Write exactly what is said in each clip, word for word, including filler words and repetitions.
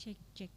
Cek, cek.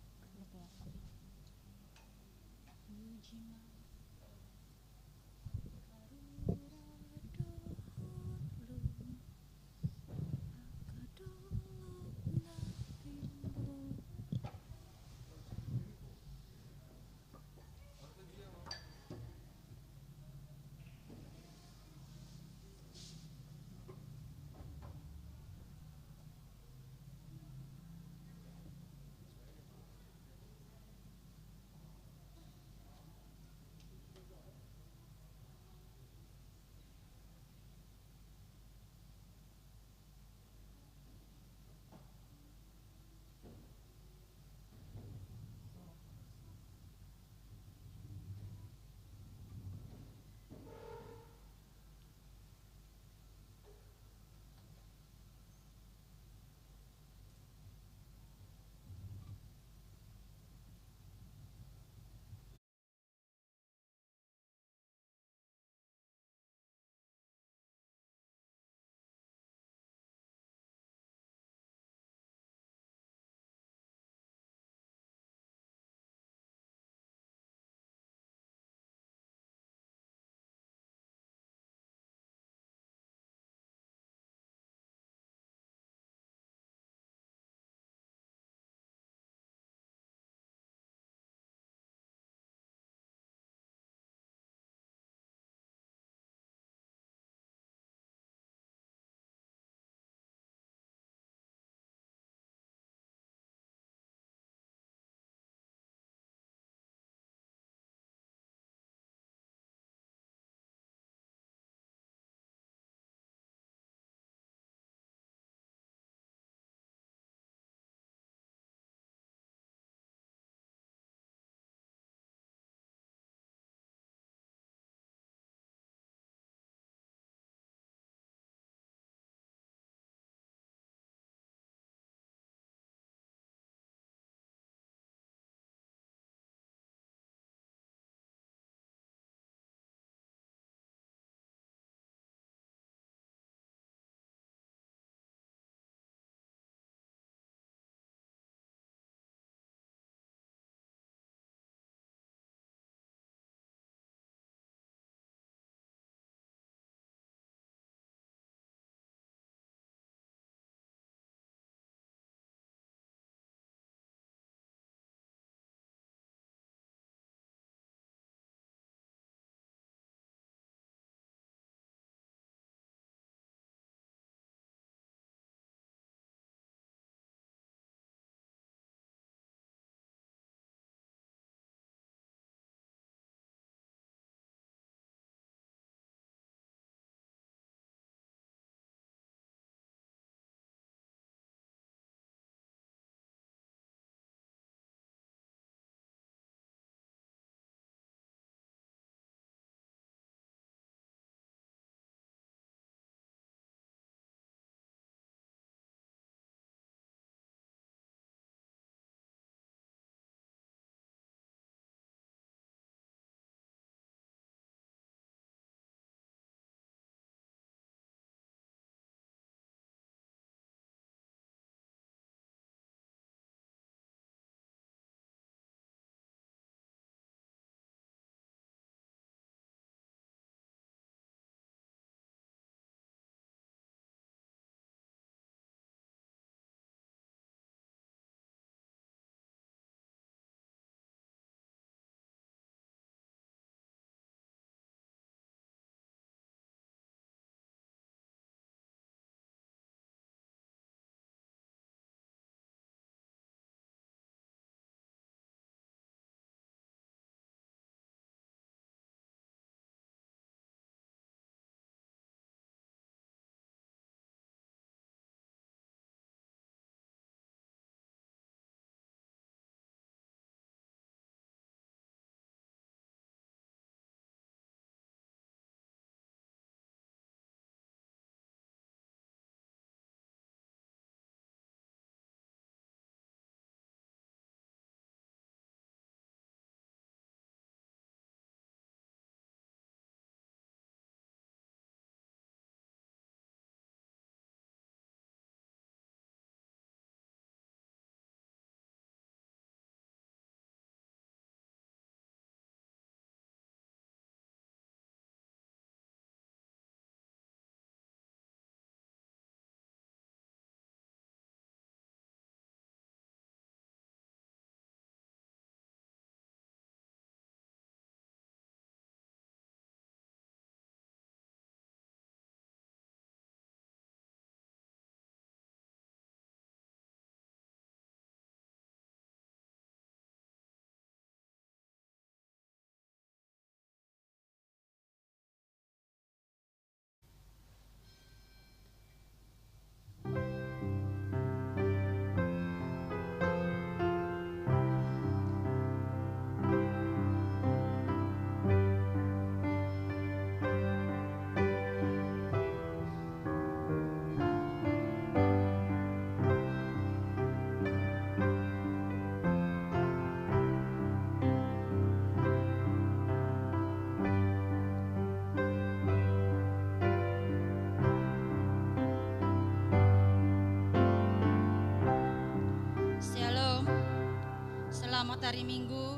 Selamat hari Minggu,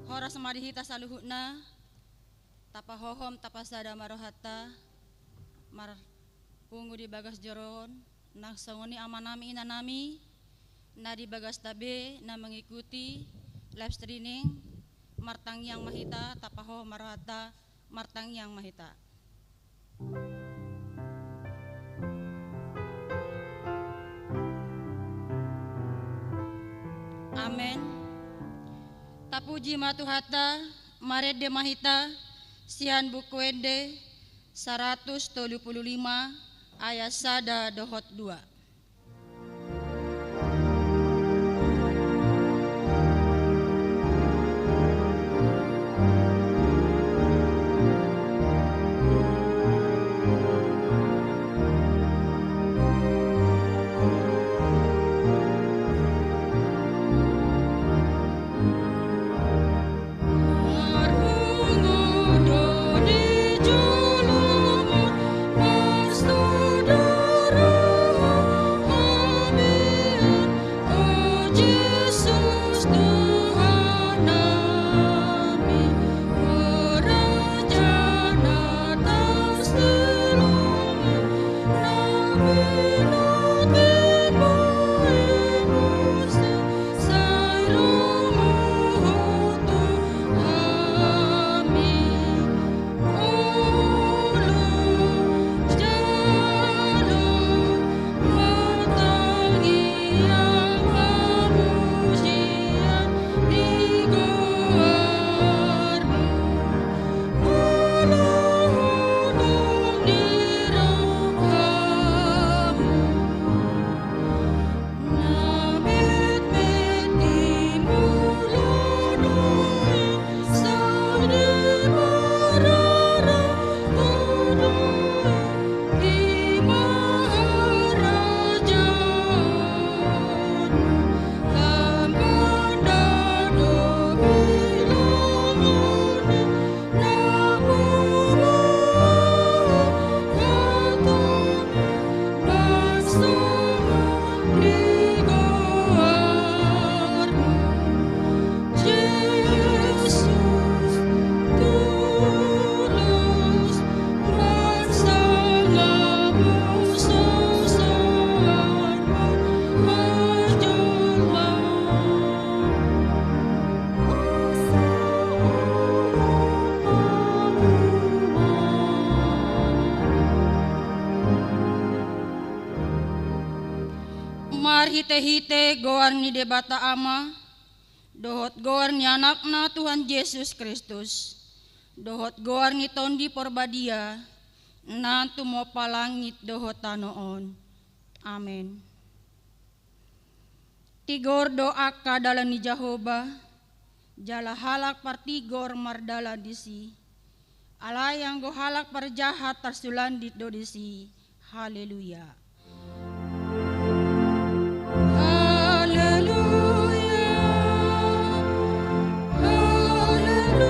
horas ma di hita saluhutna. Tapahohom, tapasada ma rohanta, marpungu di bagas joro on, nang songon i amanami, inanami, na di bagasta be, na mengikuti live streaming, martangiang ma hita, tapahohom ma rohanta, martangiang ma hita. Amen. Tapuji ma Tuhanta, marende ma hita, sian Buku Ende, saratus tolu pulu lima, ayat sada dohot dua. Marhitehite goar ni Debata Ama, dohot goar ni Anakna Tuhan Jesus Kristus, dohot goar ni Tondi Porbadia, na tumompa langit dohot tano on. Amen. Tigor do angka dalan ni Jahowa, jala halak partigor mardalan disi. Alai anggo halak parjahat tarsulandit do disi. Haleluya. Haleluya. Haleluya.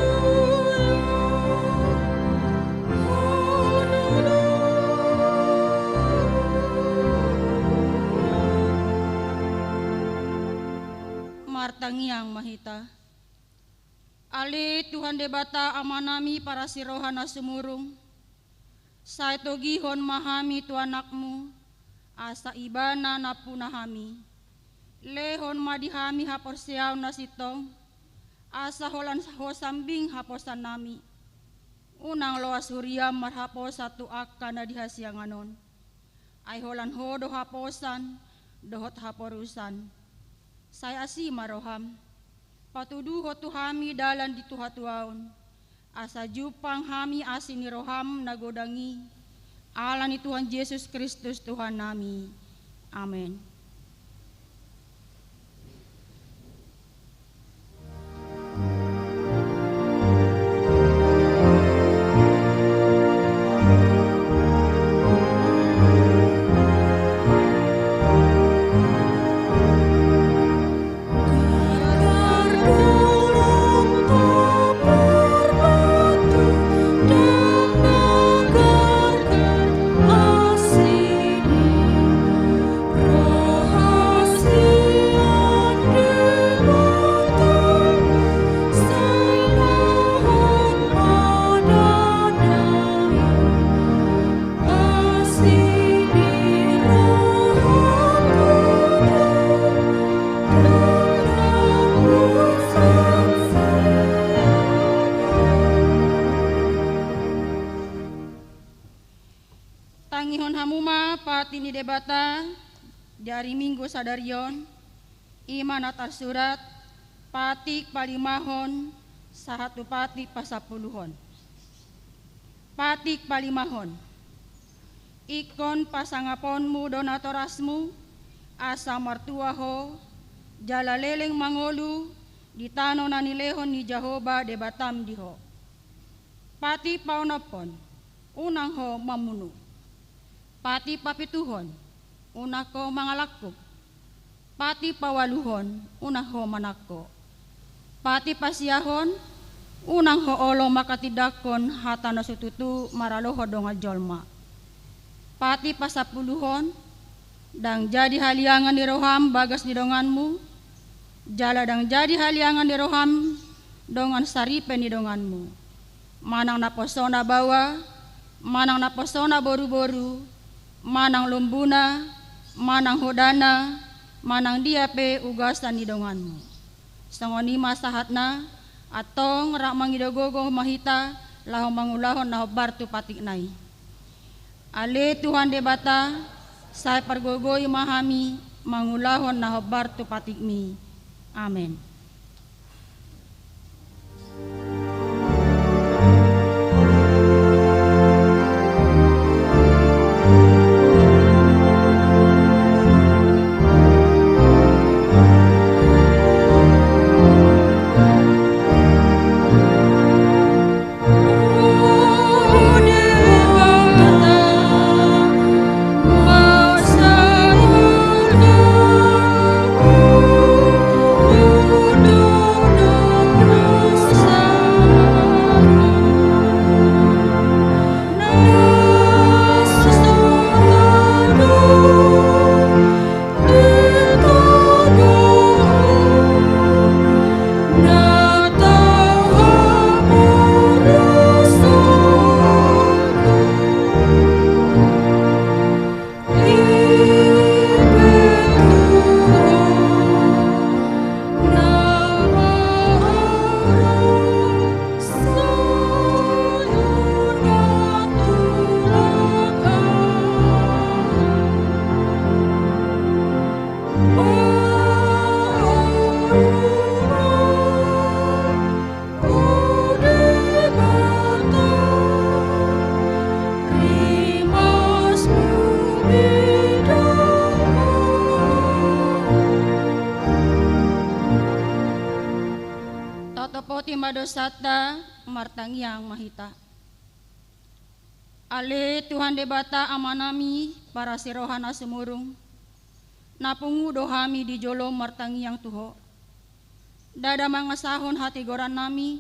Haleluya. Martangiang ma hita. Ale Tuhan Debata Amanami parasiroha na sumurung, sai togihon ma hami tu Anakmu, asa Ibana nampuna hami. Lehon ma di hami haporseaon na sintong, asa holan Ho sambing haposannami. Unang loas huriaM marhaposan tu angka na di hasiangan on. Ai holan Ho do haposan dohot haporusan. Sai asi ma rohaM, patuduhon tu hami dalan di hatuaon, asa jumpang hami asi ni rohaM na godang i, ala ni Tuhan Jesus Kristus Tuhannami. Amen. Debata di ari Minggu sadari on, i ma na tarsurat, patik palimahon sahat tu patik pasampuluhon. Patik palimahon. Ingkon pasangaponmu do natorasmu, asa martua ho, jala leleng mangolu di tano na nilehon ni Jahowa Debatam di ho. Patik paonomhon, unang ho mamunu. Patik papituhon, unang ho mangalangkup. Patik paualuhon, unang ho manangko. Patik pasiahon, unang ho olo manghatindanghon hata na so tutu maralohon dongan jolma. Patik pasampuluhon, ndang jadi haliangan ni roham bagas ni donganmu, jala ndang jadi haliangan ni roham dongan saripe ni donganmu. Manang naposona baoa, manang naposona boruboru, manang lombuna, manang hodana, manang dia pe ugasan ni donganmu. Songon i ma sahatna, antong rap mangido gogo ma hita, laho mangulahon na hombar tu patikna i. Ale Tuhan Debata, sai pargogoi ma hami mangulahon na hombar tu patikmi. Amen. Tatopoti ma dosanta, martangiang ma hita. Ale Tuhan Debata Amanami, parasi roha na sumurung, na pungu do hami di jolom martangiang tu Ho. Ndada mangasahon hatigorannami,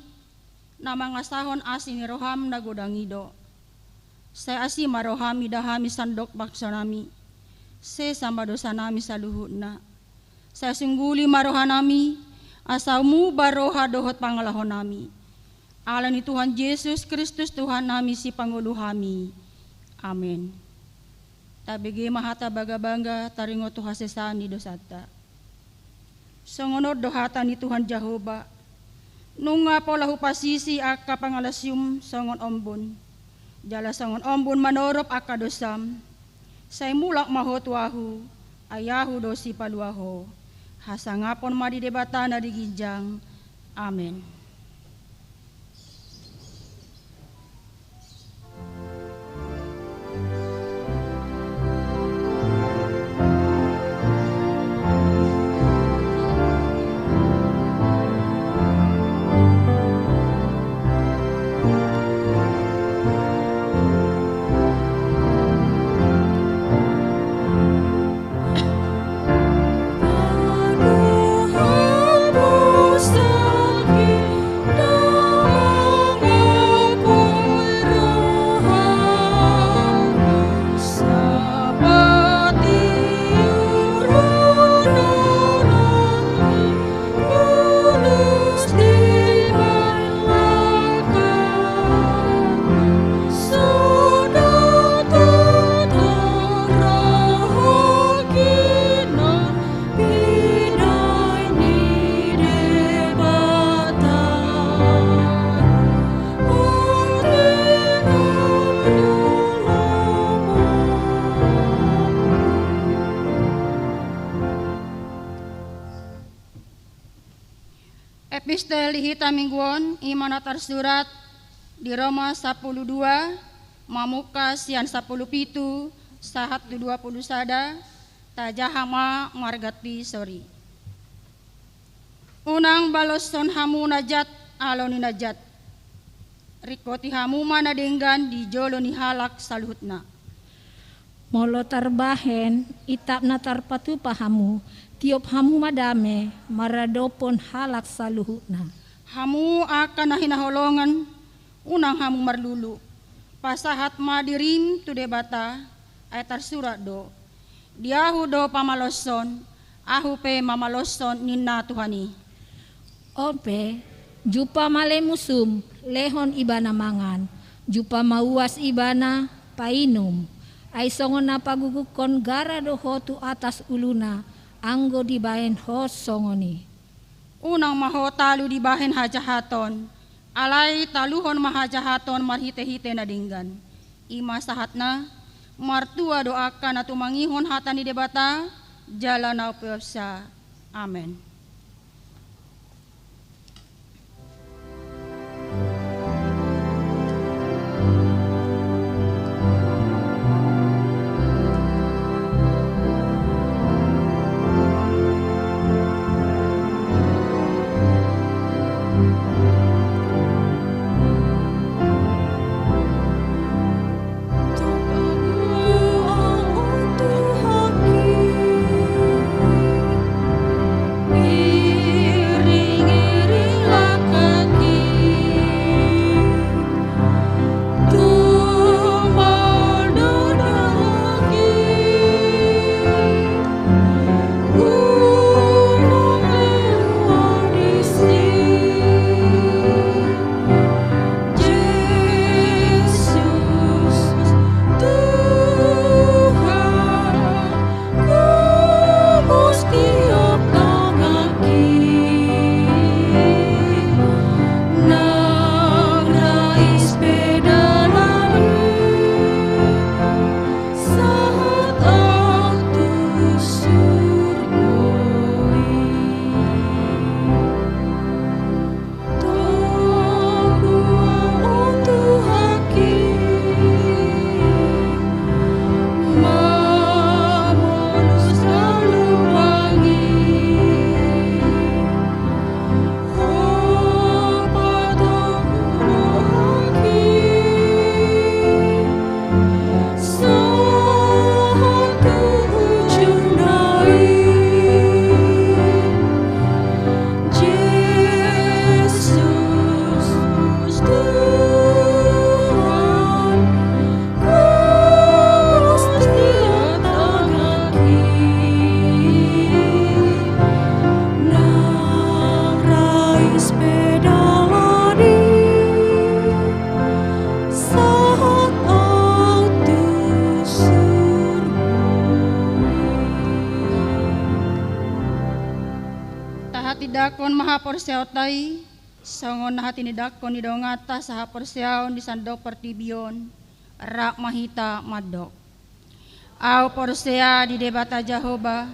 na mangasahon asi ni roham na godang i do. Sai asi ma roham ida hami sandok bangsonami, sesa ma dosanami saluhutna. Sai sungguli ma rohanami, asa muba roha dohot pangalahonami. Ala ni Tuhan Jesus Kristus Tuhannami sipangolu hami. Amen. Tabege ma hata bangga-bangga taringot tu hasesaan ni dosanta. Songon on do hata ni Tuhan Jahowa: Nunga pola hupasisi angka pangalasium songon ombun, jala songon ombun manorop angka dosam. Sai mulak ma ho tu Ahu, ai Ahu do sipalua ho. Hasangapon ma di Debata na di ginjang. Amen. Epistel di hita minggu on, i ma na tarsurat di Roma sampulu dua, mamungka sian sampulu pitu sahat tu dua pulu sada, tajaha ma marganti sori. Unang baloshon hamu na jat alo ni na jat. Ringkoti hamu ma na denggan di jolo ni halak saluhutna. Molo tarbahen itap na tarpatupa hamu, tiop hamu ma dame maradophon halak saluhutna. Hamu angka na hinaholongan, unang hamu marlulu. Pasahat ma dirim tu Debata, ai tarsurat do: Di Ahu do pamaloshon, Ahu pe mamaloshon, ninna Tuhan i. On pe, jumpa ma ale musum, lehon ibana mangan, jumpa ma uas ibana, painum. Ai songon na pagugukkon gara do ho tu atas uluna, anggo dibahen ho songon i. Unang ma ho talu dibahen hajahaton, alai taluhon ma hajahaton marhitehite na denggan. I ma sahatna, martua do angka na tumangihon hata ni Debata jala na umpeopsa. Amen. Tahatindangkon ma haporseaonta i, songon na hatinindangkon ni donganta sahaporseaon di sandok portibi on, rap ma hita mandok. Ahu porsea di Debata Jahowa,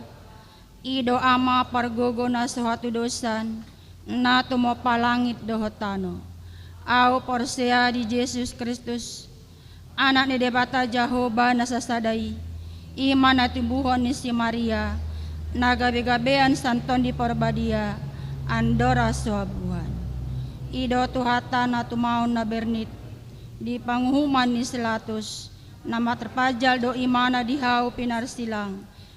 i do Ama pargogo na so hatudosan, na tumompa langit dohot tano. Ahu porsea di Jesus Kristus, Anak ni Debata Jahowa na sasada i, i ma na tinubuhon ni si Maria, na gabegabean sian Tondi Parbadia, andor so habuan. I do Tuhanta na tumaon na bernit, di panguhuman ni si Latus, na martarpanjal do imana di hau pinarsilang,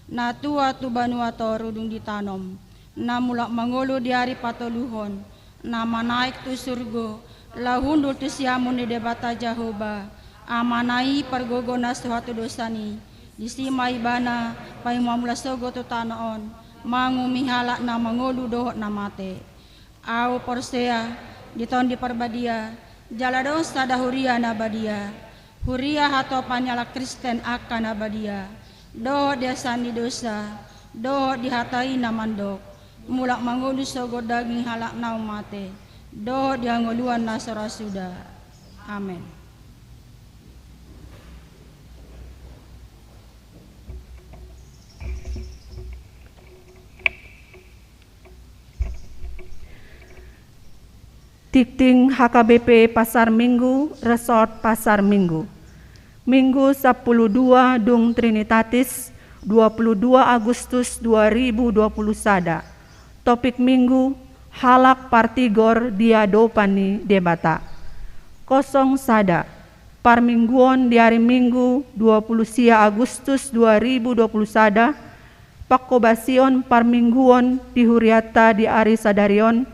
na tua tu banua toru dung ditanom, na mulak mangolu di ari patoluhon, na manaek tu surgo, laho hundul tu siamun ni Debata Jahowa, Amana i pargogo na so hatudosan i, disi ma ibana paima mulak sogot tu tano on, manguhumi halak na mangolu dohot na mate. Ahu porsea di Tondi Parbadia, jala adong sada huria na badia, huria hatopan ni halak Kristen angka na badia, dohot di hasesaan ni dosa, dohot di hata i na mandok, mulak mangolu sogot daging halak naung mate, dohot di hangoluan na so ra suda. Amen. Tingting H K B P Pasar Minggu, Resort Pasar Minggu. Minggu sampulu dua dung Trinitatis, dua puluh dua Agustus dua ribu dua puluh sada. Topik Minggu: Halak partigor di adopan ni Debata. Kosong sada. Parmingguon di ari Minggu dua puluh sia Agustus dua ribu dua puluh sada. Pangkobasion parmingguon di hurianta di ari sadari on,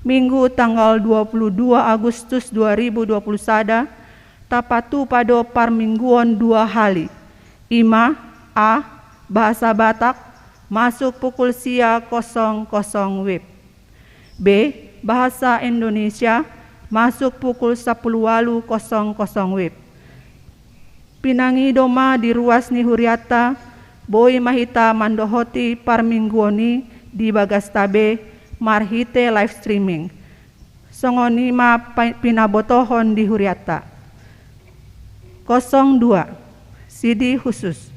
Minggu tanggal dua puluh dua Agustus dua ribu dua puluh sada, tapatupa do parmingguon dua hali. I ma: A, bahasa Batak, masuk pukul sia kosong kosong WIB. B, bahasa Indonesia, masuk pukul sampulu ualu kosong kosong WIB. Pinangido ma di ruas ni hurianta, boi ma hita mandohoti parmingguon i di bagasta be marhite live streaming. Songon i ma pa-, pinabotohon di hurianta. Kosong dua. Sidi khusus.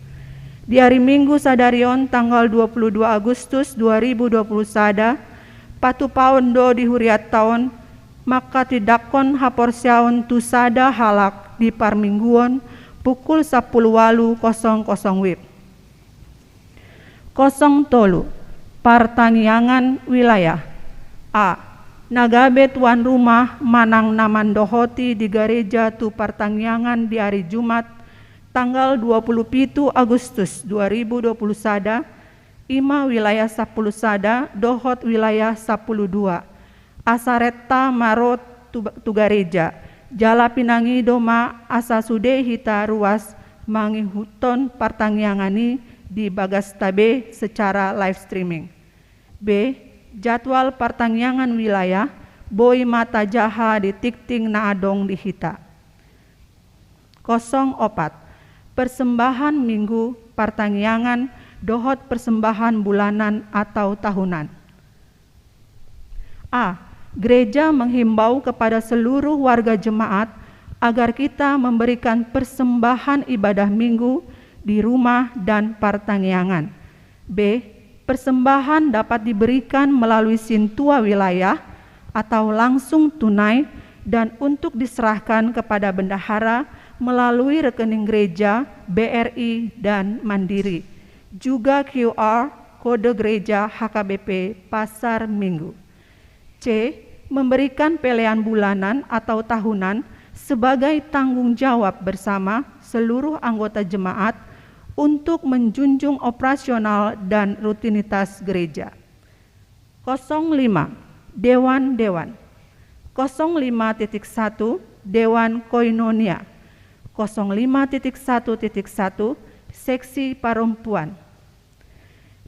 Di ari Minggu sadari on, tanggal dua puluh dua Agustus dua ribu dua puluh sada, patupaon do di hurianta on manghatindanghon haporseaon tu sada halak di parmingguon pukul sampulu ualu kosong kosong WIB. Kosong tolu. Partangiangan wilayah. A, na gabe tuan rumah manang na mandohoti di gareja tu partangiangan di ari Jumat, tanggal dua puluh pitu Agustus dua ribu dua puluh sada, i ma wilayah sampulu sada dohot wilayah sampulu dua. Asa renta ma ro tu, tu gareja, jala pinangido ma asa sude hita ruas mangihuthon partangiangan i di bagasta be secara live streaming. B, jadwal partangiangan wilayah boi ma tajaha di tingting na adong di hita. Kosong opat. Persembahan Minggu, partangiangan, dohot persembahan bulanan atau tahunan. A, gereja menghimbau kepada seluruh warga jemaat agar kita memberikan persembahan ibadah Minggu di rumah dan partangiangan. B, persembahan dapat diberikan melalui sintua wilayah atau langsung tunai dan untuk diserahkan kepada bendahara melalui rekening gereja, B R I, dan Mandiri. Juga Q R kode gereja H K B P Pasar Minggu. C, memberikan pelean bulanan atau tahunan sebagai tanggung jawab bersama seluruh anggota jemaat untuk menjunjung operasional dan rutinitas gereja. Kosong lima. Dewan-dewan. Kosong lima titik satu. Dewan Koinonia. Kosong lima titik satu titik satu. Seksi parompuan.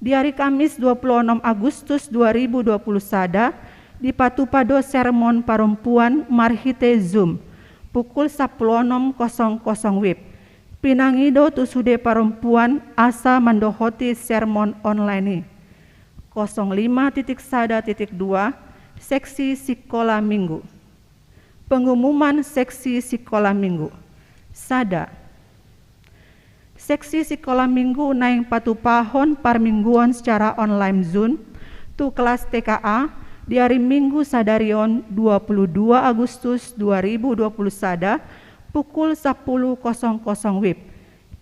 Di ari Kamis dua puluh onom Agustus dua ribu dua puluh sada, dipatupa do sermon parompuan marhite Zoom, pukul sampulu onom kosong kosong WIB. Pinangido tu sude parompuan asa mandohoti sermon online i. Kosong lima titik sada titik dua. Seksi sikola Minggu. Pengumuman seksi sikola Minggu. Sada. Seksi sikola Minggu naeng patupahon parmingguon secara online Zoom tu kelas T K A di ari Minggu sadari on, dua puluh dua Agustus dua ribu dua puluh sada, pukul sampulu kosong kosong WIB.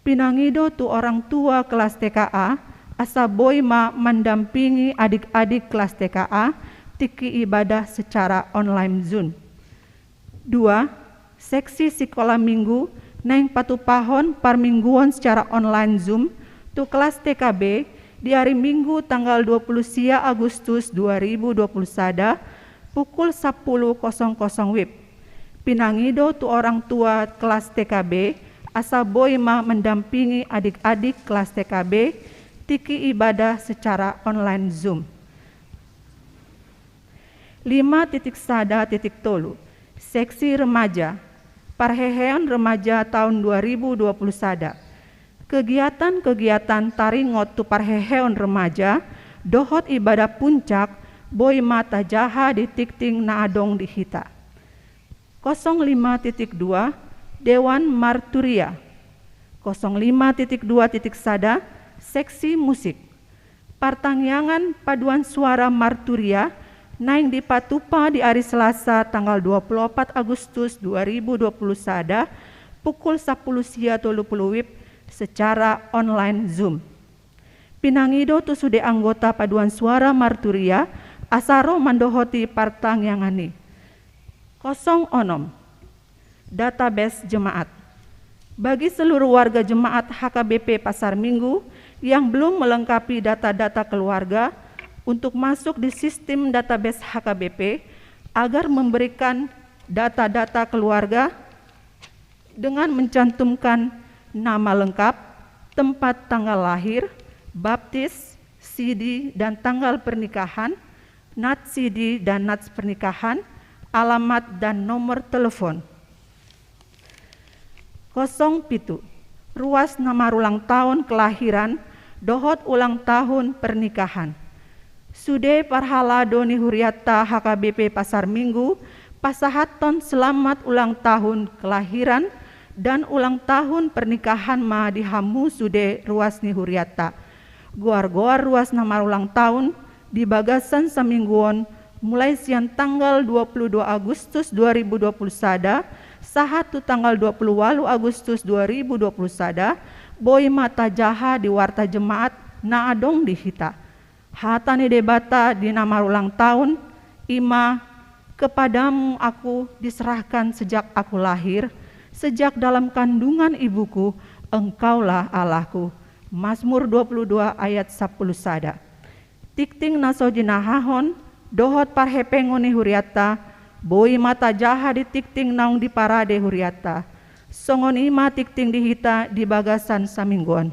Pinangido tu orang tua kelas T K A asa boi ma mandampingi adik-adik kelas T K A tingki ibadah secara online Zoom. Dua, seksi sikola Minggu naeng patupahon parmingguon secara online Zoom tu kelas T K B di ari Minggu tanggal dua puluh sia Agustus dua ribu dua puluh sada, pukul sampulu kosong kosong WIB. Pinangido tu orang tua kelas T K B asa boi ma mendampingi adik-adik kelas T K B tingki ibadah secara online Zoom. Lima titik sada titik tolu. Seksi remaja. Parheheon remaja taon dua ribu dua puluh sada. Kegiatan-kegiatan taringot tu parheheon remaja dohot ibadah puncak boi ma tajaha di tingting na adong di hita. Kosong lima titik dua. Dewan marturia. Kosong lima titik dua titik sada. Seksi musik. Partangiangan paduan suara marturia Naeng dipatupa di ari Selasa tanggal dua puluh opat Agustus dua ribu dua puluh sada, pukul sampulu sia tolu puluh wib, secara online Zoom. Pinangido tu sude anggota paduan suara marturia asa ro mandohoti partangiangan i. Kosong onom. Database jemaat. Bagi seluruh warga jemaat H K B P Pasar Minggu yang belum melengkapi data-data keluarga untuk masuk di sistem database H K B P agar memberikan data-data keluarga dengan mencantumkan nama lengkap, tempat tanggal lahir, baptis, sidi dan tanggal pernikahan, nats sidi dan nats pernikahan, alamat dan nomor telepon. Kosong pitu. Ruas na marulang tahun kelahiran dohot ulang tahun pernikahan. Sude parhalado ni hurianta H K B P Pasar Minggu pasahathon selamat ulang tahun kelahiran dan ulang tahun pernikahan ma di hamu sude ruas ni hurianta. Goar-goar ruas na marulang tahun di bagasan saminggu on, mulai sian tanggal dua puluh dua Agustus dua ribu dua puluh sada sahat tu tanggal dua puluh ualu Agustus dua ribu dua puluh sada, boi ma tajaha di warta jemaat na adong di hita. Hata ni Debata di na marulang tahun, i ma, "Kepadamu aku diserahkan sejak aku lahir, sejak dalam kandungan ibuku, Engkaulah Allahku." Mazmur dua puluh dua ayat sampulu sada. Tingting na so jinahahon dohot parhepengon ni hurianta, boi ma tajaha di tingting naung diparade hurianta. Songon i ma tingting di hita di bagasan saminggu on.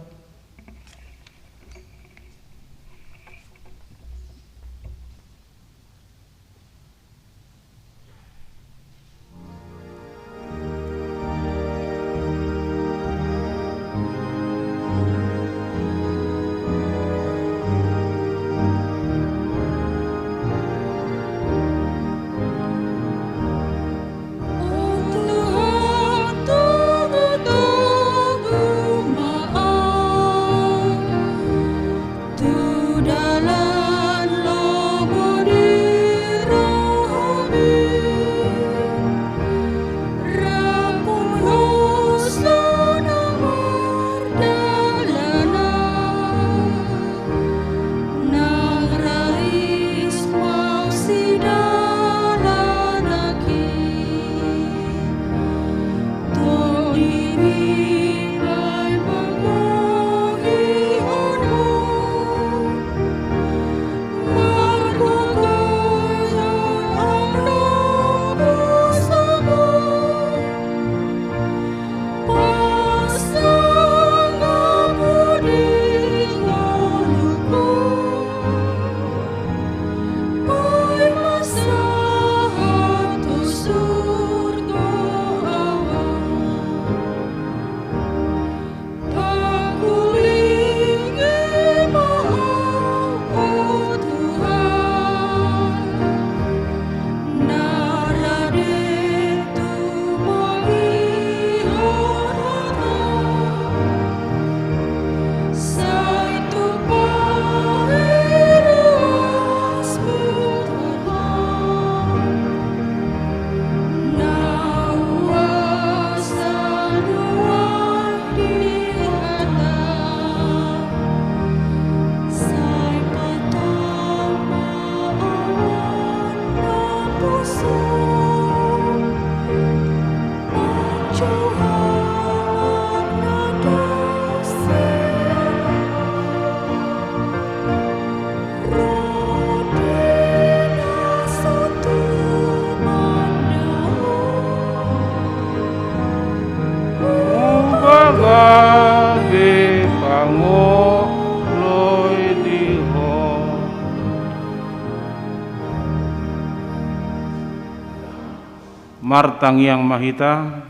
Martangiang ma hita.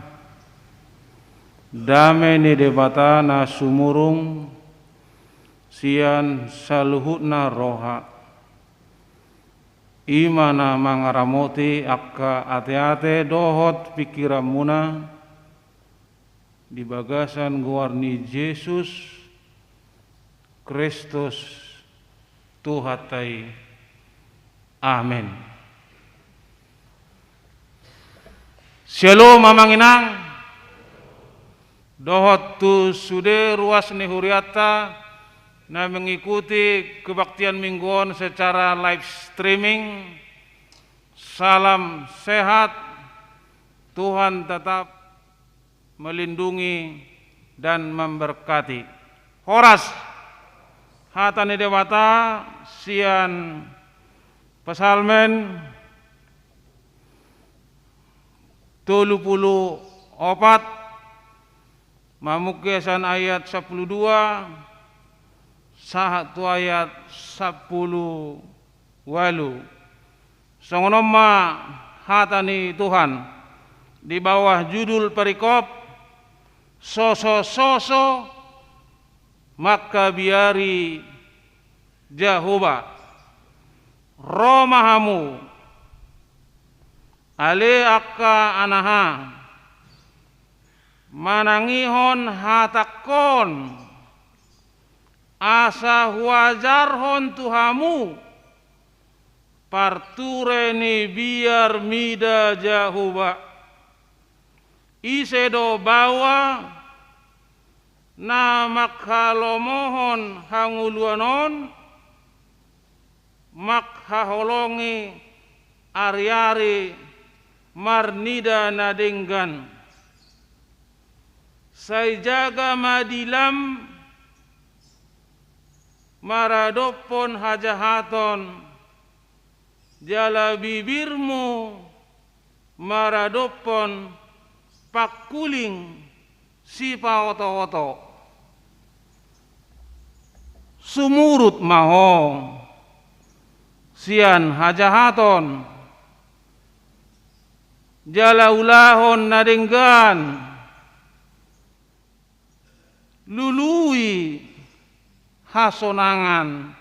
Dame ni Debata na sumurung sian saluhutna roha, i ma na mangaramoti angka ateate dohot pingkiranmuna di bagasan goar ni Jesus Kristus Tuhanta i. Amen. Syalom, amang inang. Dohot tu sude ruas ni hurianta na mengikuti kebaktian minggu on secara live streaming. Salam sehat. Tuhan tetap melindungi dan memberkati. Horas. Hata ni Debata sian Psalmen tolu pulu opat, mamungka sian ayat sampulu dua sahat tu ayat sampulu ualu. Songon on ma hata ni Tuhan di bawah judul perikop, Sosososo mangkabiari Jahowa. Ro ma hamu, ale angka anaha, manangihon hatangkon, asa huajarhon tu hamu parture ni biar mida Jahowa. Ise do baoa na manghalomohon hangoluan on, manghaholongi ariari marnida na denggan. Sai jaga ma dilam maradophon hajahaton, jala bibirmu maradophon pangkuling sipaotooto. Sumurut ma ho sian hajahaton, jala ulahon na denggan. Lului hasonangan,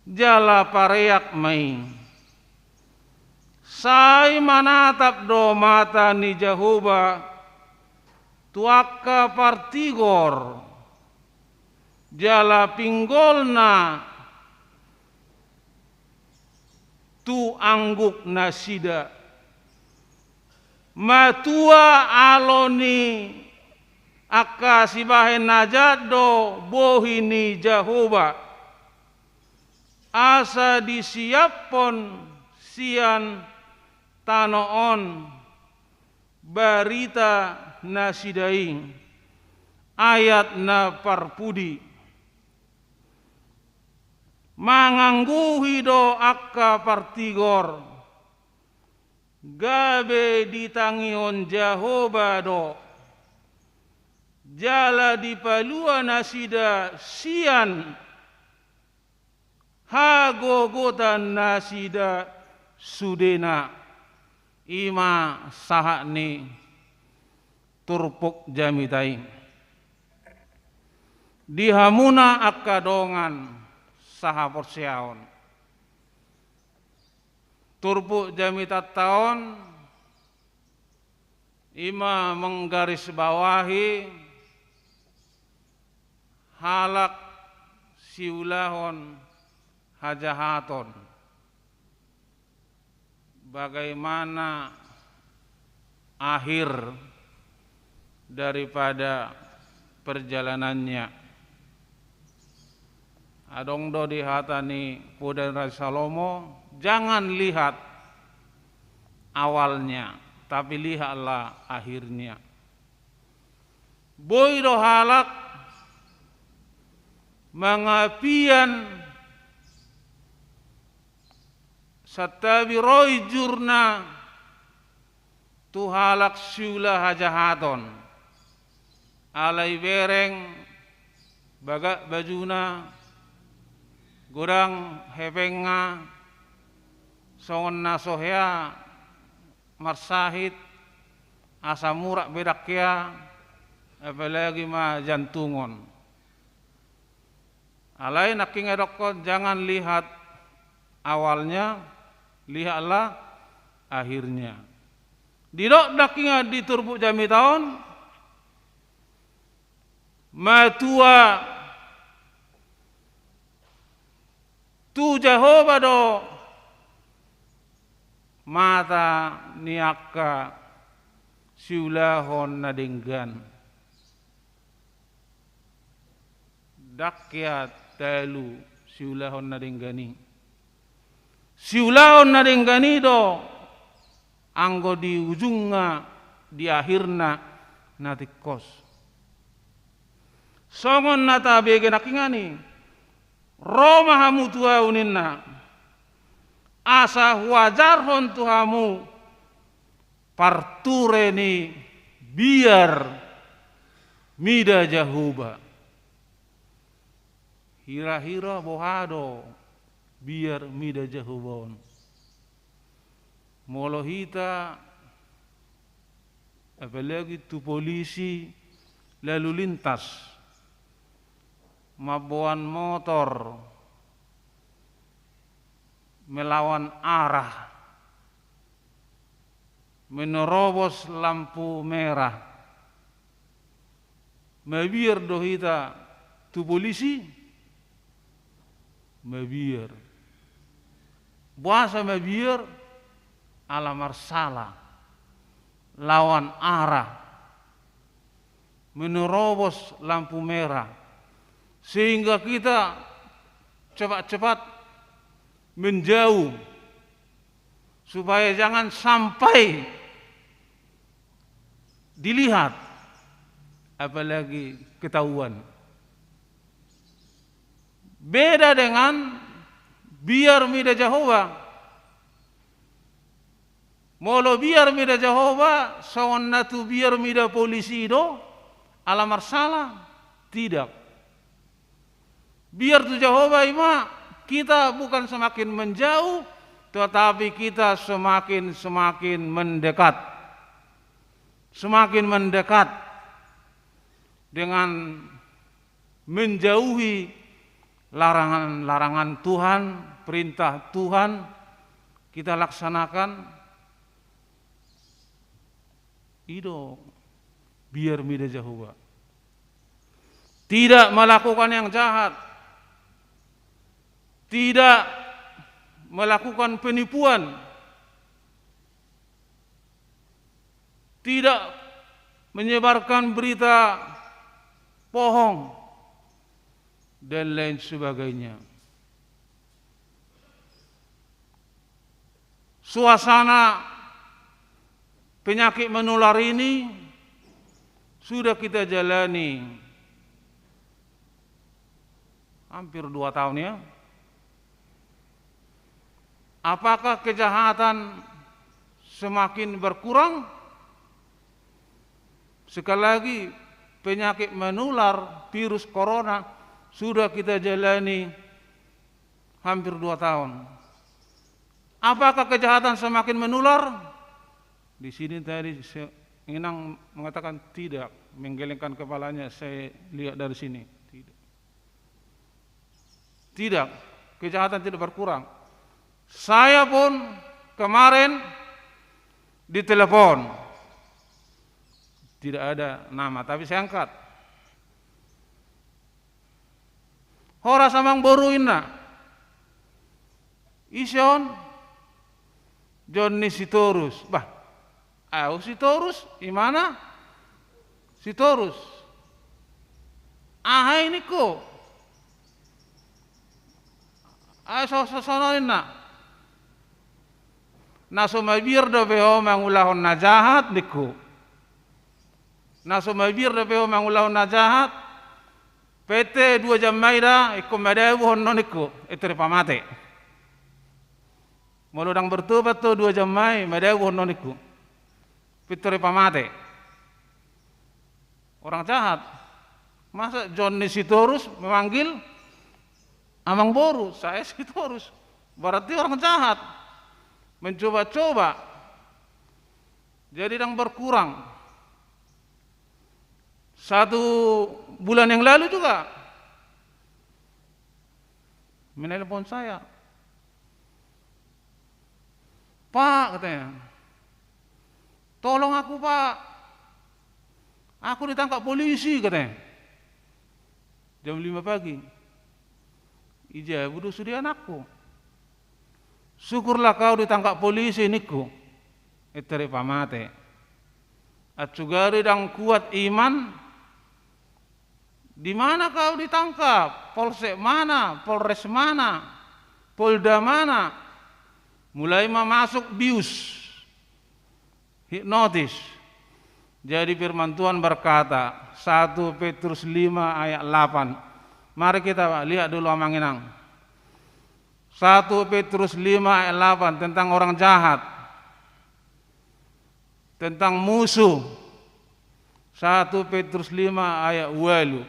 jala pareak ma i. Sai manatap do mata ni Jahowa tu angka partigor, jala pinggolna tu angguknasida. Matua alo ni angka sibahen na jat do bohi ni Jahowa, asa disiaphon sian tano on barita nasida i. Ayat na parpudi. Mangangguhi do angka partigor, gabe ditangihon Jahowa do, jala dipalua nasida sian hagogotan nasida sudena. I ma sahat ni turpuk jamita i. Di hamuna angka dongan sahaporseaon, turpuk jamitanta on i ma menggarisbawahi halak siulahon hajahaton, bagaimana akhir daripada perjalanannya. Adong do di hata ni poda ni Raja Salomo, jangan lihat awalnya, tapi lihatlah akhirnya. Boi do halak mangapian santabi ro injurna tu halak siula hajahaton. Alai bereng bagak bajuna, godang hepengna, songon na so hea marsahit, asam urat be ndang hea, apalagi ma jantungon. Alai nangkin didokkon, jangan lihat awalnya, lihatlah akhirnya. Didok nangkin di turpuk jamita on, matua tu Jahowa do Mata ni angka siulahon na denggan. Ndang hea talu siulahon na denggan i. Siulahon na denggan i do anggo di ujungna, di akhirna, na tingkos. Songon na tabege nangkiningan i, ro ma hamu tu ahu ninna, asa huajarhon tu hamu parture ni biar mida Jahowa. Hira-hira boha do biar mida Jahowa on? Molo hita, apalagi tu polisi lalu lintas, mamboan motor melawan arah, menerobos lampu merah, mabiar do hita tu polisi? Mabiar. Boasa mabiar? Ala marsala, lawan arah, menerobos lampu merah, sehingga kita cepat-cepat menjauh, supaya jangan sampai dilihat, apalagi ketahuan. Beda dengan biar mida Jahowa. Molo biar mida Jahowa, songon na tu biar mida polisi do, ala marsala? Tidak. Biar tu Jahowa i ma, kita bukan semakin menjauh, tetapi kita semakin, semakin mendekat. Semakin mendekat dengan menjauhi larangan-larangan Tuhan, perintah Tuhan, kita laksanakan. I do biar mida Jahowa. Tidak melakukan yang jahat, tidak melakukan penipuan, tidak menyebarkan berita bohong, dan lain sebagainya. Suasana penyakit menular ini sudah kita jalani hampir dua tahun, ya. Apakah kejahatan semakin berkurang? Sekali lagi, penyakit menular virus corona sudah kita jalani hampir dua tahun. Apakah kejahatan semakin menular? Di sini tadi se-, Inang mengatakan tidak, menggelengkan kepalanya, saya lihat dari sini. Tidak. Tidak, kejahatan tidak berkurang. Saya pun kemarin ditelepon. Tidak ada nama, tapi saya angkat. Horas amang boru, inna. Ise on? Jonni Sitorus. Bah, ahu Sitorus, imana Sitorus. Aha i ningku? Ahu so, so, sonon, inna. Na so mabiar dope ho mangulahon na jahat, ningku. Na so mabiar dope ho mangulahon na jahat, pete dua jam ai da, ingkon madabu ho annon, ningku, pintor pamate. Molo ndang bertobat ho dua jam ai, madabu ho annon, ningku, pintor pamate. Orang jahat. Masa Jonni Sitorus memanggil amang boru, saya Sitorus. Berarti orang jahat. Mencoba-coba. Jadi ndang berkurang. Satu bulan yang lalu juga menelpon saya. "Pak," katanya, "tolong aku, Pak. Aku ditangkap polisi," katanya. Jam lima pagi. "Ija, bodo sude anakku?" Syukurlah kau ditangkap polisi, ningku. Enter i pamate. Atsugari ndang kuat iman, di mana kau ditangkap? Polsek mana? Polres mana? Polda mana? Mulai ma masuk bius, hipnotis. Jadi firman Tuhan berkata, satu Petrus lima ayat delapan. Mari kita lihat dulu, Amang Inang. Satu Petrus lima ayat delapan, tentang orang jahat, tentang musuh. Satu Petrus lima ayat ualu.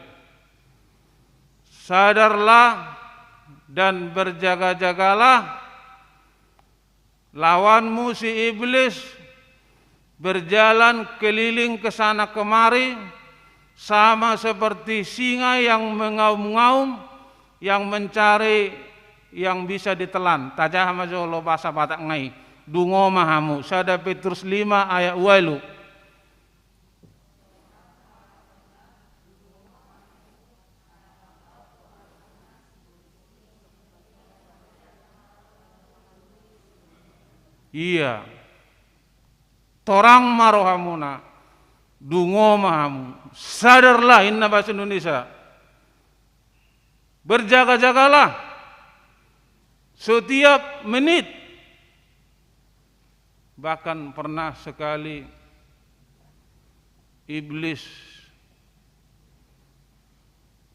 Sadarlah dan berjaga-jagalah, lawanmu si iblis berjalan keliling ke sana kemari, sama seperti singa yang mengaum-ngaum, yang mencari yang bisa ditelan. Tajaha ma jolo bahasa Batak nga i. Dungo ma hamu. Sada Petrus lima ayat ualu. Ia, torang ma rohamuna, dungo ma hamu, sadarlah, ninna bahasa Indonesia. Berjaga-jagalah setiap menit. Bahkan pernah sekali iblis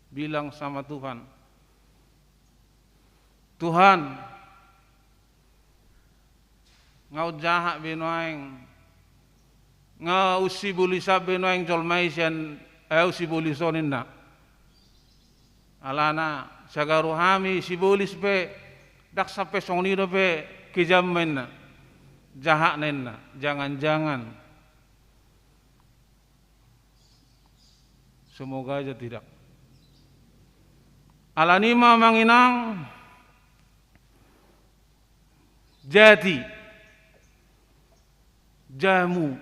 bilang sama Tuhan, "Tuhan, nga jahat be nuaeng, nga usibolis be nuaeng jolma i sian ahu sibolis on," ninna. Alana sagaru hami sibolis pe, ndang sampe songon i dope kejamna, ninna. Jahatna, ninna. Jangan-jangan. Semoga aja tidak. Alani i ma, Amang Inang, jati, jamu,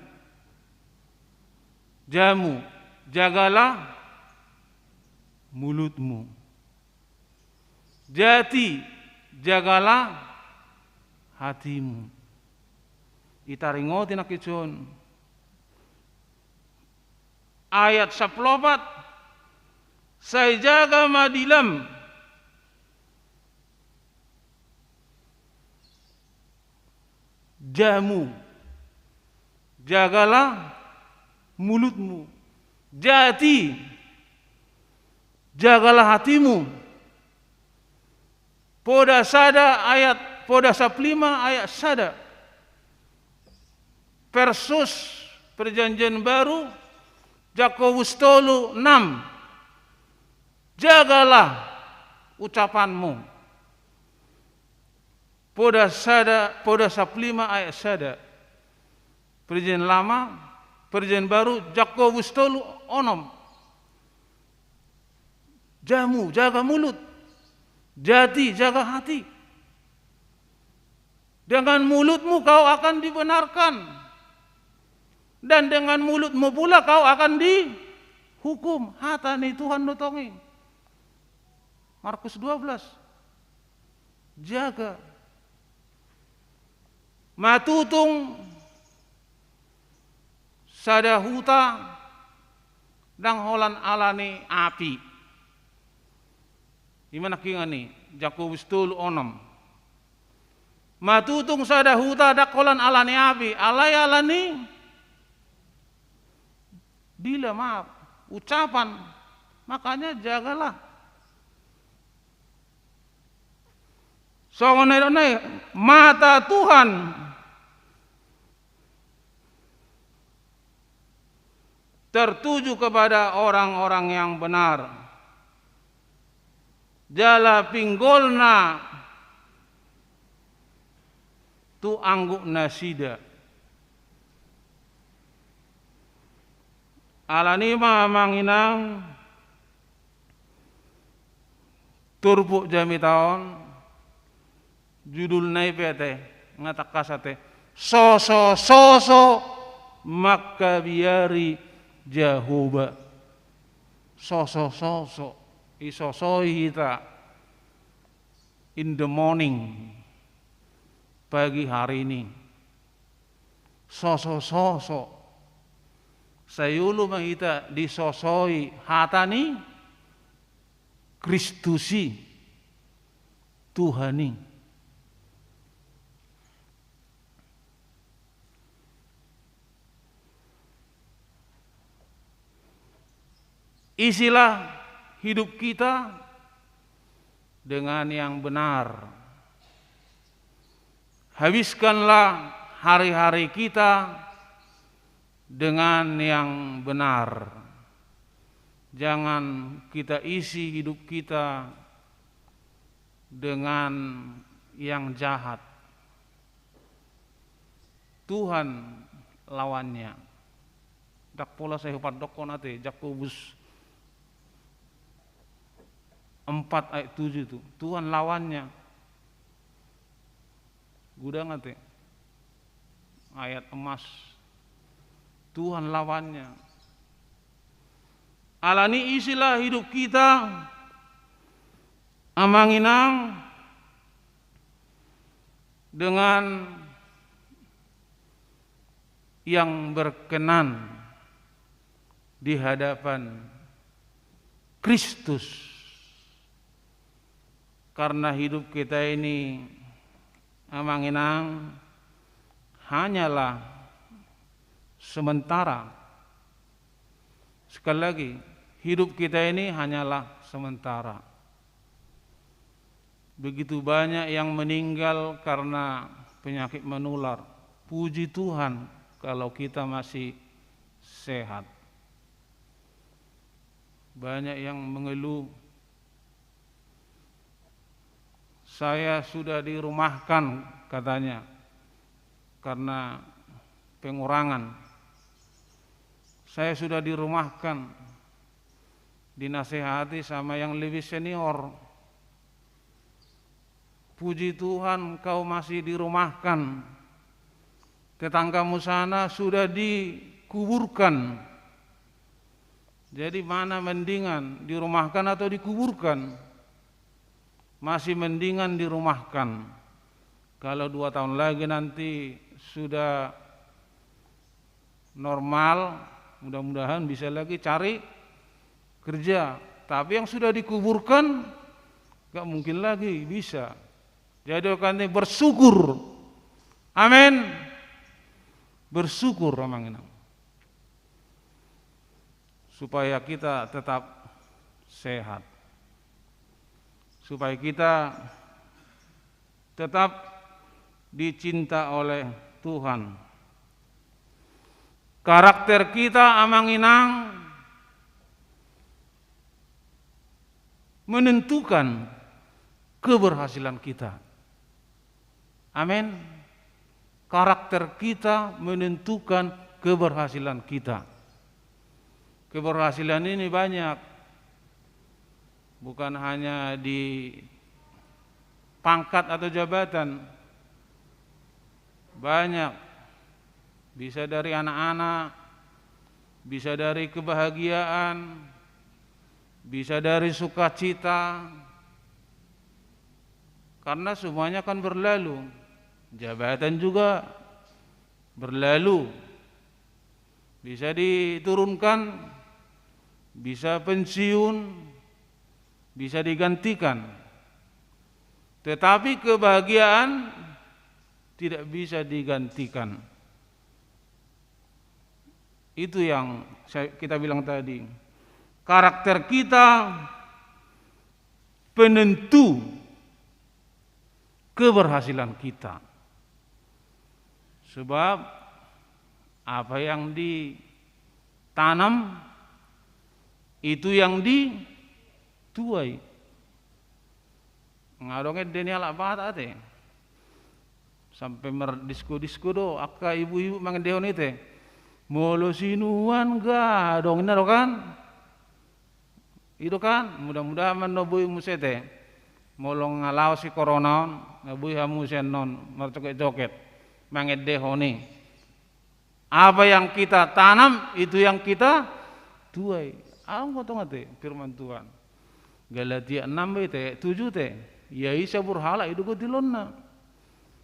jamu, jagalah mulutmu. Jati, jagalah hatimu. Itaringoti nangkin on. Ayat sampulu opat, sai jaga ma dilam, jamu, jagalah mulutmu, jati, jagalah hatimu. Poda sada ayat, Poda sampulu lima ayat sada. Persus, Perjanjian Baru, Jakobus tolu enam. Jagalah ucapanmu. Poda sada, Poda sampulu lima ayat sada. Perjanjian Lama, Perjanjian Baru, Jakobus tolu onom. Jamu, jaga mulut. Jati, jaga hati. Dengan mulutmu kau akan dibenarkan, dan dengan mulutmu pula kau akan dihukum. Hata ni Tuhan do tong i. Markus dua belas. Jaga. Matutung sada huta ndang holan ala ni api. I ma nangkiningan i, Jakobus tolu onom. Matutung sada huta ndang holan ala ni api, alai ala ni dila, maaf, ucapan. Makanya jagalah. Songon na nidok na i, mata Tuhan tertuju kepada orang-orang yang benar, jala pinggolna tu anggup nasida. Alani i ma, Amang Inang, turpuk jamita on, judulna i pe ate, nga tangkas ate, soso-soso mangkabiari Jahowa. Soso-soso, disosoi hita in the morning. pagi hari ini. Soso-soso. Sai olo ma hita disosoi hata ni Kristus i, Tuhan i. Isilah hidup kita dengan yang benar. Habiskanlah hari-hari kita dengan yang benar. Jangan kita isi hidup kita dengan yang jahat. Tuhan lawannya. Ndang pola sai hupandokkon ate, Jakobus empat ayat tujuh itu. Tuhan lawannya. Godang ate. Ayat emas. Tuhan lawannya. Alani isilah hidup kita, Amang Inang, dengan yang berkenan di hadapan Kristus. Karena hidup kita ini, Amang Inang, hanyalah sementara. Sekali lagi, hidup kita ini hanyalah sementara. Begitu banyak yang meninggal karena penyakit menular. Puji Tuhan kalau kita masih sehat. Banyak yang mengeluh, "Saya sudah dirumahkan," katanya, karena pengurangan. "Saya sudah dirumahkan." Dinasehati sama yang lebih senior. "Puji Tuhan, kau masih dirumahkan. Tetanggamu sana sudah dikuburkan." Jadi, mana mendingan, dirumahkan atau dikuburkan? Masih mendingan dirumahkan. Kalau dua tahun lagi nanti sudah normal, mudah-mudahan bisa lagi cari kerja. Tapi yang sudah dikuburkan, nggak mungkin lagi bisa. Jadi, oleh karena itu, bersyukur. Amin. Bersyukur, Amang Inang. Supaya kita tetap sehat. Supaya kita tetap dicinta oleh Tuhan. Karakter kita, Amang Inang, menentukan keberhasilan kita. Amin. Karakter kita menentukan keberhasilan kita. Keberhasilan ini banyak. Bukan hanya di pangkat atau jabatan. Banyak. Bisa dari anak-anak, bisa dari kebahagiaan, bisa dari sukacita. Karena semuanya akan berlalu. Jabatan juga berlalu. Bisa diturunkan, bisa pensiun, bisa digantikan. Tetapi kebahagiaan tidak bisa digantikan. Itu yang saya, kita bilang tadi. Karakter kita penentu keberhasilan kita. Sebab apa yang ditanam, itu yang dituai. Nga adong ende ni halak Batak ate. Sampe mardisko-disko do angka ibu-ibu mangendehon i te. Molo sinuan gadong, inna do kan? I do kan? Mudah-mudahan ma na boi muse te. Molo nga laos si corona on, nga boi hamu muse annon marjoget-joget mangendehon i. Apa yang kita tanam, itu yang kita tuai. Adong do tongon te firman Tuhan. Galatia enam be te, tujuh te. Ia ise burhala, i do gotilonna.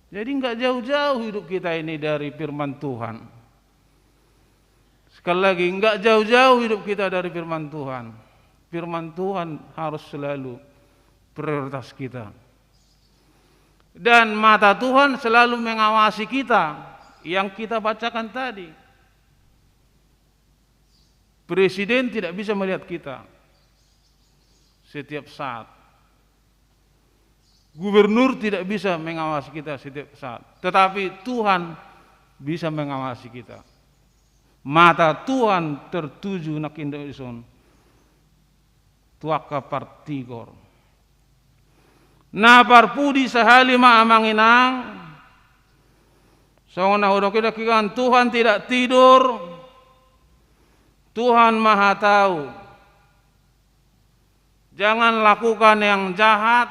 Jadi, nggak jauh-jauh hidup kita ini dari firman Tuhan. Sekali lagi, nggak jauh-jauh hidup kita dari firman Tuhan. Firman Tuhan harus selalu prioritas kita. Dan mata Tuhan selalu mengawasi kita, yang kita bacakan tadi. Presiden tidak bisa melihat kita setiap saat. Gubernur tidak bisa mengawasi kita setiap saat. Tetapi Tuhan bisa mengawasi kita. Mata Tuhan tertuju, nangkin do dison, tu angka partigor. Na parpudi sahali ma, amang inang, songon na hudok i, dangkikan, Tuhan tidak tidur, Tuhan Maha Tahu. Jangan lakukan yang jahat,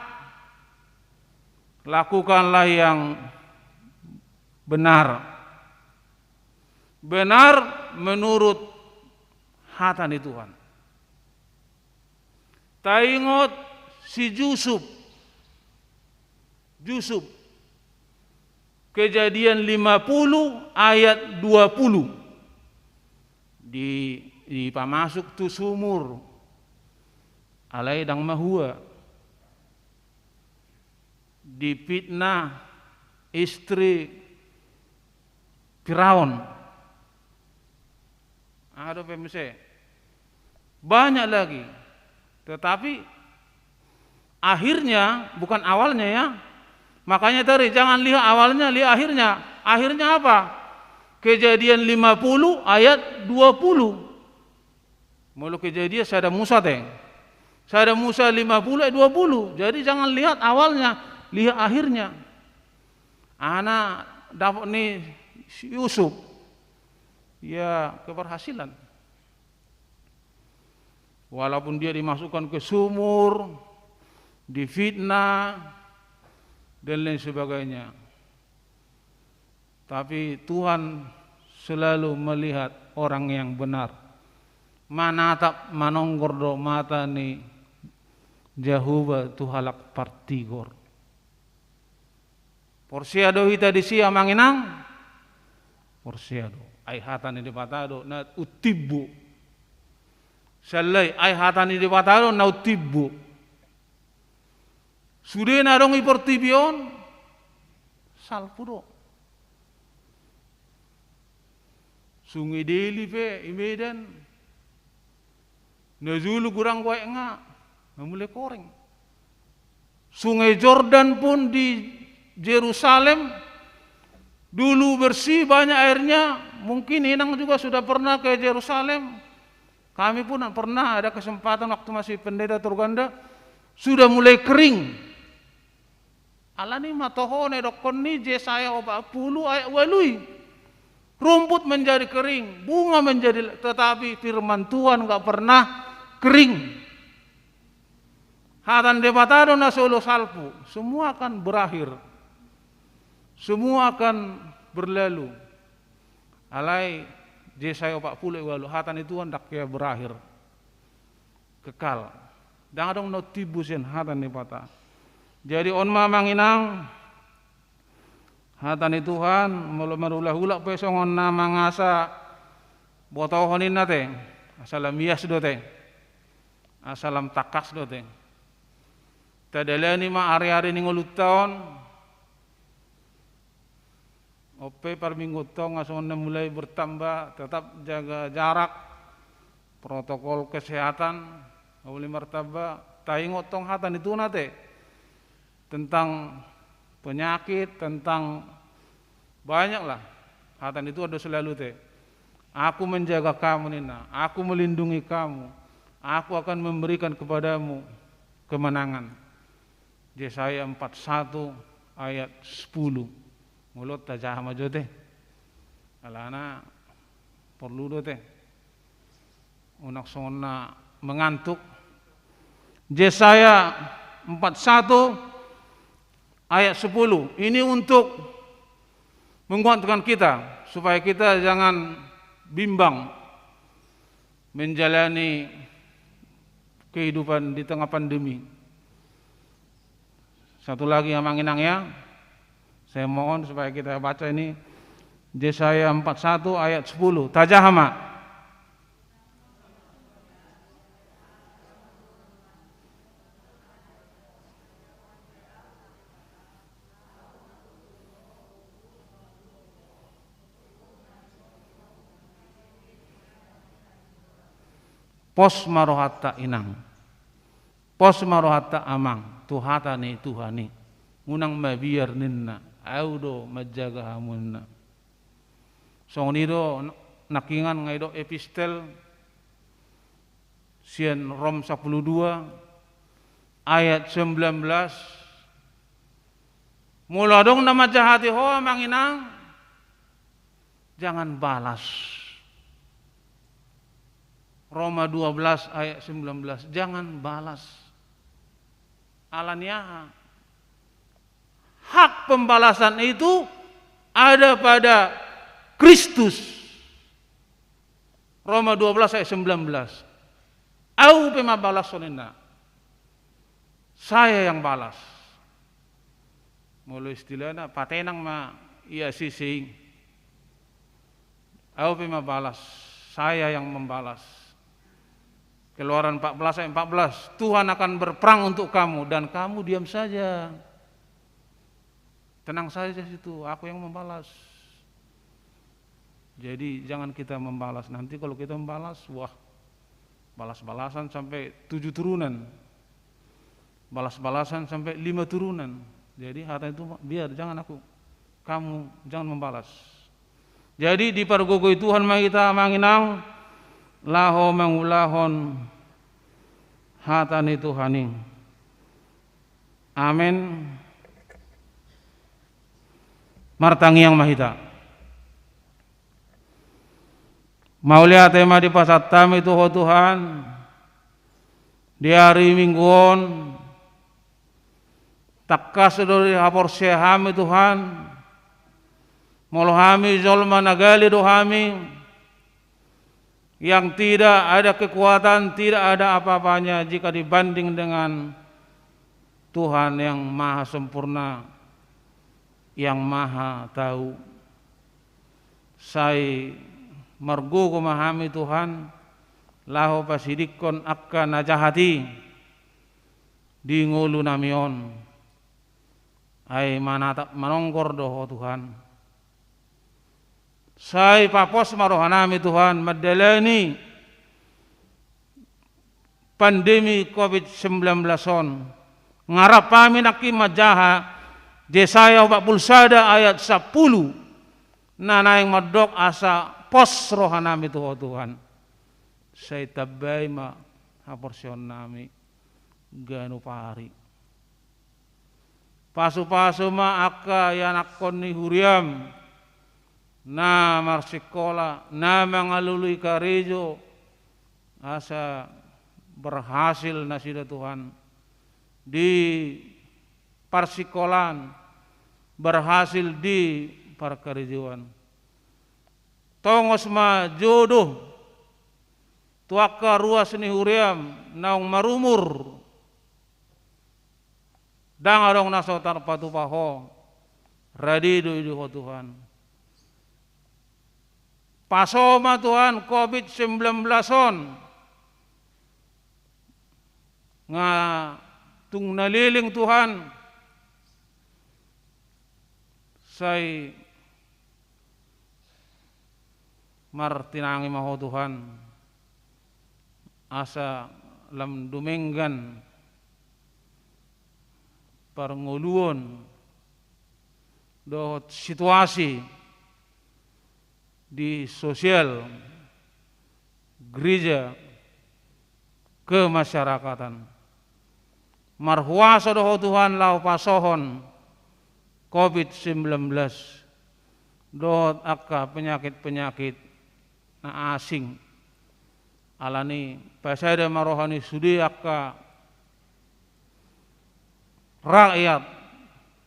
lakukanlah yang benar. Benar menurut hata ni Tuhan. Taingot si Jusup. Jusup. Kejadian lima puluh ayat dua puluh. Di, dipamasuk tu sumur. Alai ndang mahua. Difitnah istri Firaun. Aha dope muse? Banyak lagi. Tetapi akhirnya, bukan awalnya ya. Makanya tadi, jangan lihat awalnya, lihat akhirnya. Akhirnya apa? Kejadian lima puluh ayat dua puluh. Molo Kejadian sada Musa te. Sada Musa lima puluh ayat dua puluh. Jadi jangan lihat awalnya, lihat akhirnya. Aha na dapot ni si Jusup? Ya, keberhasilan. Walaupun dia dimasukkan ke sumur, difitnah, dan lain sebagainya. Tapi Tuhan selalu melihat orang yang benar. Manatap, manonggor do mata ni Jahowa tu halak partigor. Porsea do hita disi, amang inang? Porsea do. Ai hata ni Debata do na umtimbo. Sallai, ai hata ni Debata do na umtimbo. Sude na adong di portibi on, salpu do. Sungai Deli pe di Medan, na jolo gurang, aek nga, nga mulai koreng. Sungai Jordan pun di Jerusalem dulu bersih, banyak airnya. Mungkin inang juga sudah pernah ke Jerusalem. Kami pun pernah ada kesempatan waktu masih pendeta Torganda, sudah mulai kering. Alani ma toho na didokkon ni Jesaya opat puluh ayat ualu i. Rumput menjadi kering, bunga menjadi, tetapi firman Tuhan nggak pernah kering. Hata ni Debata do na solo salpu, semua akan berakhir. Semua akan berlalu. Alai Jesaya opat puluh ayat ualu, hata ni Tuhan ndang hea berakhir. Kekal. Ndang adong na umtimbo sian hata ni Debata. Jadi on ma, amang inang, hata ni Tuhan, molo marhulahula pe songon na mangasa botohon, ninna te, asa lam ias do te, asa lam tangkas do te. Tadalani ma ari-ari ni ngolunta on. On pe parmingguonta on nga songon na mulai bertambah, tetap jaga jarak, protokol kesehatan, uli martamba, taingot tong hata ni Tuhan ate. Tentang penyakit, tentang banyaklah. Hata ni Tuhan do selalu te. Aku menjaga kamu, ninna. Aku melindungi kamu. Aku akan memberikan kepadamu kemenangan. Jesaya empat satu ayat sepuluh. Molo tajaha ma jo te. Alana porlu do te. Unang songon na mengantuk. Jesaya empat satu ayat sepuluh. Ini untuk menguatkan kita, supaya kita jangan bimbang menjalani kehidupan di tengah pandemi. Satu lagi, amang inang, ya. Saya mohon supaya kita baca ini, Yesaya empat satu ayat sepuluh. Tajaha ma. Pos ma rohanta, inang. Pos ma rohanta, amang, tu hata ni Tuhan i. Unang mabiar ninna, au do manjaga hamu ninna. Songon i do nangkiningan nga didok epistel sian Rom sampulu dua ayat sembilan belas. Molo adong na manjahati ho, amang, inang, jangan balas. Roma dua belas ayat sembilan belas, jangan balas. Ala ni aha? Hak pembalasan itu ada pada Kristus. Roma dua belas ayat sembilan belas. Au pe mambalaskon, ninna. Saya yang balas. Molo istilahna, patenang ma ia sising. Au pe mambalas, saya yang membalas. Keluaran empat belas ayat empat belas, Tuhan akan berperang untuk kamu dan kamu diam saja. Tenang saja situ, aku yang membalas. Jadi jangan kita membalas. Nanti kalau kita membalas, wah, balas-balasan sampai tujuh turunan. Balas-balasan sampai lima turunan. Jadi hata itu biar, jangan aku, kamu jangan membalas. Jadi dipargogoi Tuhan ma hita, amang, inang, laho mangulahon hata ni Tuhan i. Amen. Martangiang ma hita. Mauliate ma dipasahat hami tu Ho Tuhan, di ari Minggu on, tangkas do dihaporseai hami, Tuhan, molo hami jolma na gale do hami, yang tidak ada kekuatan, tidak ada apa-apanya jika dibanding dengan Tuhan yang maha sempurna, yang maha tahu. Sai margogo ma hami, Tuhan, laho pasidingkon angka na jahat i di ngolunami on. Ai manatap manonggor do Ho, Tuhan. Sai papos ma rohanami, Tuhan, mandalani pandemi covid sembilan belas on. Nga rap hami nangkin manjaha Jesaya opat pulu sada ayat sampulu, na naeng mandok asa pos rohanami tu Ho, Tuhan. Sai tambai ma haporseaonnami ganup ari. Pasupasu ma angka ianakhon ni huriam na marsingkola, na mangalului karejo, asa berhasil nasida, Tuhan, di parsingkolaan, berhasil di parkarejoan. Tongos ma jodoh tu angka ruas ni huriam naung marumur. Ndang adong na so tarpatupa Ho, rade do i di Ho, Tuhan. Paso ma, Tuhan, covid sembilan belas on. Nga tung na leleng, Tuhan, sai martinangi ma Ho, Tuhan, asa lam dumenggan parngoluon dohot situasi di sosial, gereja, kemasyarakatan. Marhuaso do Ho, Tuhan, laho pasohon covid sembilan belas dohot angka penyakit-penyakit na asing. Alani pasada ma roha ni sude angka rakyat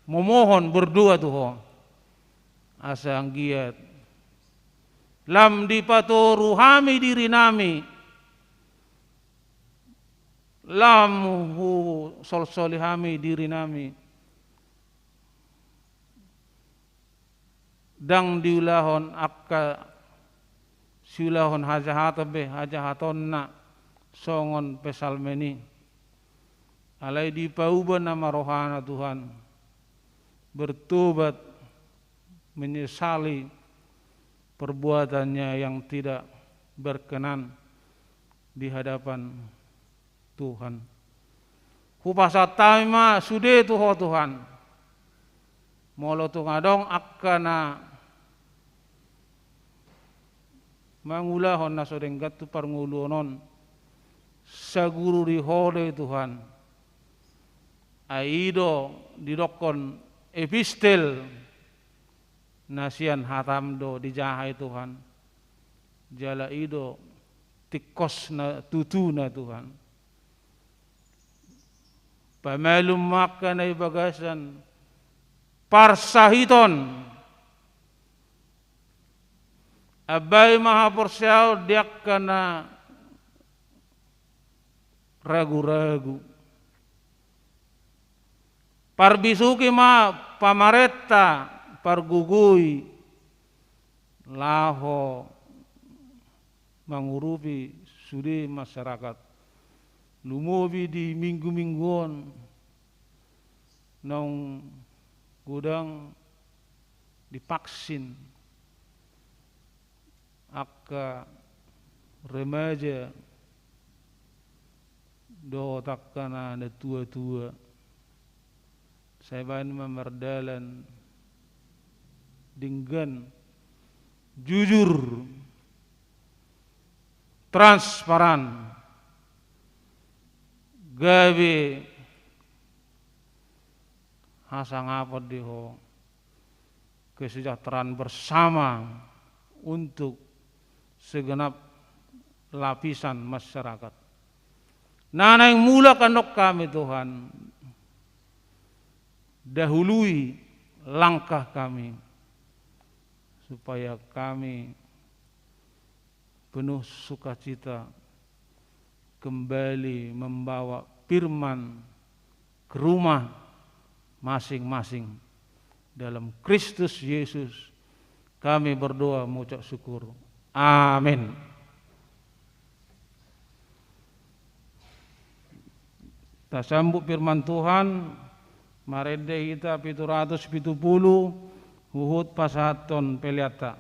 memohon, berdoa tu Ho, asa anggiat lam dipatoru hami dirinami, lam husolsoli hami dirinami, ndang diulahon angka siulahon hajahaton be hajahatonna songon psalmen i. Alai dipauba nama rohana Tuhan, bertobat, menyesali perbuatannya yang tidak berkenan di hadapan Tuhan. Hupasahat hami ma sude tu Ho Tuhan. Molo tung adong angka na mangulahon na so denggan tu parngoluon on, saguru di Ho do i Tuhan. Ai i do didokkon epistel na sian hatam do dijaha i Tuhan. Jala i do tingkos na tutuna Tuhan. Pamalum ma angka na di bagasan parsahiton. Ambai ma haporseaon di angka na ragu-ragu. Parbisuhi ma pamarenta pargogoi laho mangurupi sude masyarakat. Lumobi di minggu-minggu on naung godang divaksin angka remaja dohot angka na tua-tua. Sai baen ma mardalan denggan, jujur, transparan, gabe hasangapon di Ho, kesejahteraan bersama untuk segenap lapisan masyarakat. Na naeng mulak annon hami Tuhan, dahului langkah kami, supaya kami penuh sukacita kembali membawa firman ke rumah masing-masing. Dalam Kristus Yesus kami berdoa mengucap syukur. Amin. Tasambut firman Tuhan, marende hita pitu ratus pitu pulu, huhut pasahathon peleanta.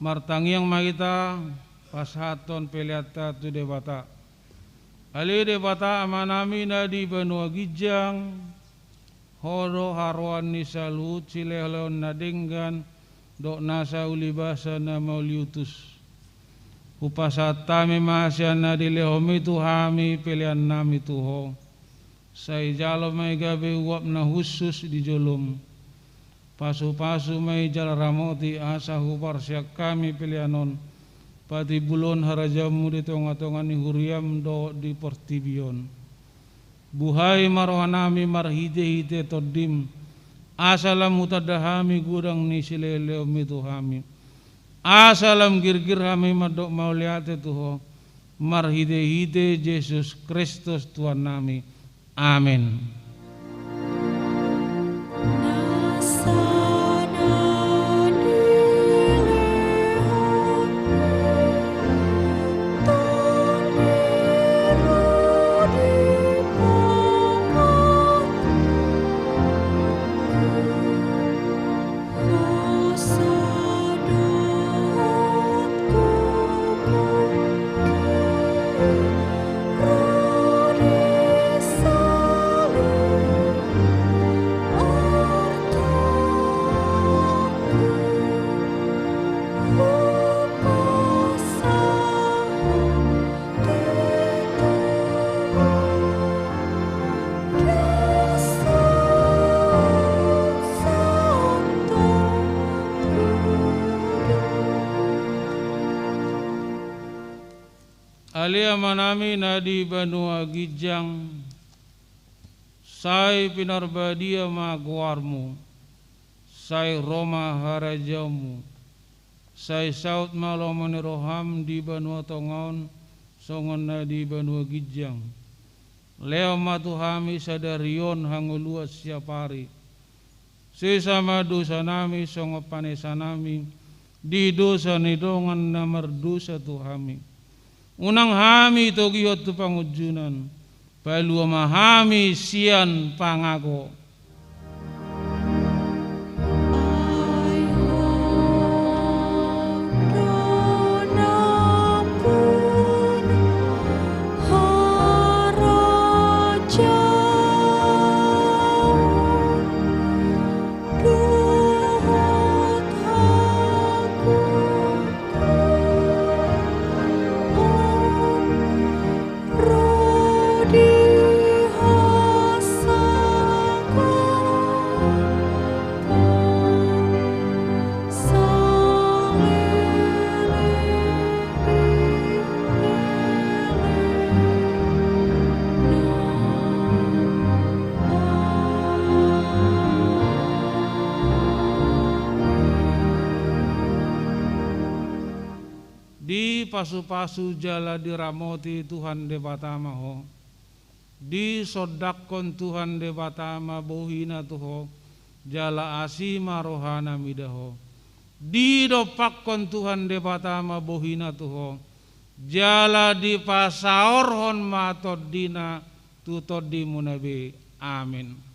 Martangiang ma hita pasahathon peleanta tu Debata. Ale Debata Amanami na di banua ginjang, Ho do haroroan ni saluhut silehon na denggan dohot nasa ulibasa na mauliutus. Hupasahat hami ma sian na dilehonMi tu hami peleannami tu Ho. Sai jalo ma i gabe uap na hushus di jolom. Pasupasu ma i jala ramoti asa huparsiak hami pelean on patimbulhon harajaonMu di tongatonga ni huriaM dohot di portibi on. Buhai ma rohanami marhitehite TondiM, asa lam hutanda hami godang ni silehonlehonMi tu hami, asa lam girgir hami mandok mauliate tu Ho, marhitehite Jesus Kristus Tuhannami. Amen. Ale Amanami na di banua ginjang, sai pinarbadia ma goarMu, sai ro ma harajaonMu, sai saut ma lomo ni rohaM di banua tonga on songon na di banua ginjang. Lehon ma tu hami sadari on hangoluan siapari. Sesa ma dosanami songon panesanami di dosa ni dongan na mardosa tu hami. Unang hami togihon tu pangunjunan, palua ma hami sian pangago. Dipasupasu jala diramoti Tuhan Debata ma ho. Disondangkon Tuhan Debata ma bohiNa tu ho, jala asi ma rohaNa mida ho. Didompakkon Tuhan Debata ma bohiNa tu ho, jala dipasaorhon ma TondiNa tu tondimuna be. Amen.